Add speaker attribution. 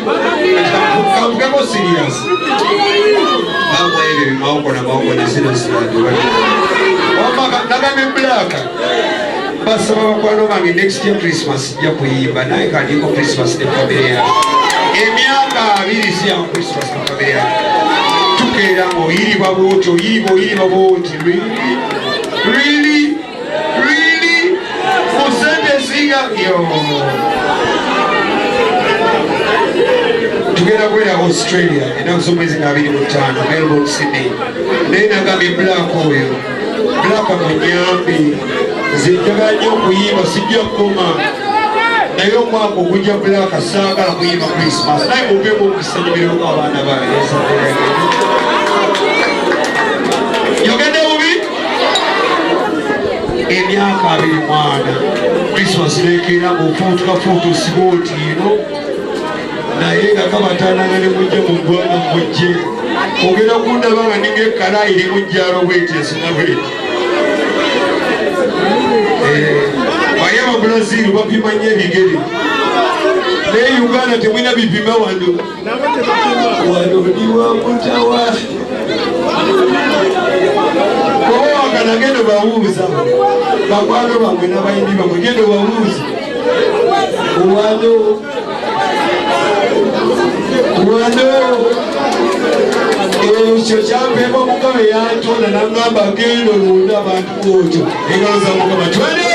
Speaker 1: Kanvugeko serious. Bamwe ebyo bimawoko na mawoko ne serious yange. Wamma nagambye Black. Basaba bakwano bange next year Christmas nja kuyimba naye kandiko Christmas ne family yange. Emyaka 20 si ya Christmas ne family yange. Tukeera ng'oyiriba bw'oti oyiriba oyiriba bw'oti really really really mu sente esinga yo tugenda kubeera Australia ennaku z'omwezi nga 25 Melbourne Sydney naye nagambye Black oyo Black munyambi nze njagala nnyo okuyimba sijja kukoma naye omwaka ogujja Black saagala kuyimba Christmas naye mumpeemu omukisa nyumireko abaana bange yogedde bubi emyaka 24 Christmas nekeera ng'ofuutukafuutu osiba oti ino naye nga kabatanana ne mujje mu ggwanga mujje ogenda kundaba nga ninga ekkalaayi eri mu jjalo bweti esina bweti baye ababrazil bapima nnyo ebigere naye Uganda temulina bipima wano wano ndi wa mutawa owakana genda babuuza bakwano bamwe n'abayimbi bamwe genda babuuza wano wano ekyo kyampeebwa Mukama eyantonda nangamba genda olunde abantu bwotyo engalo za Mukama twende.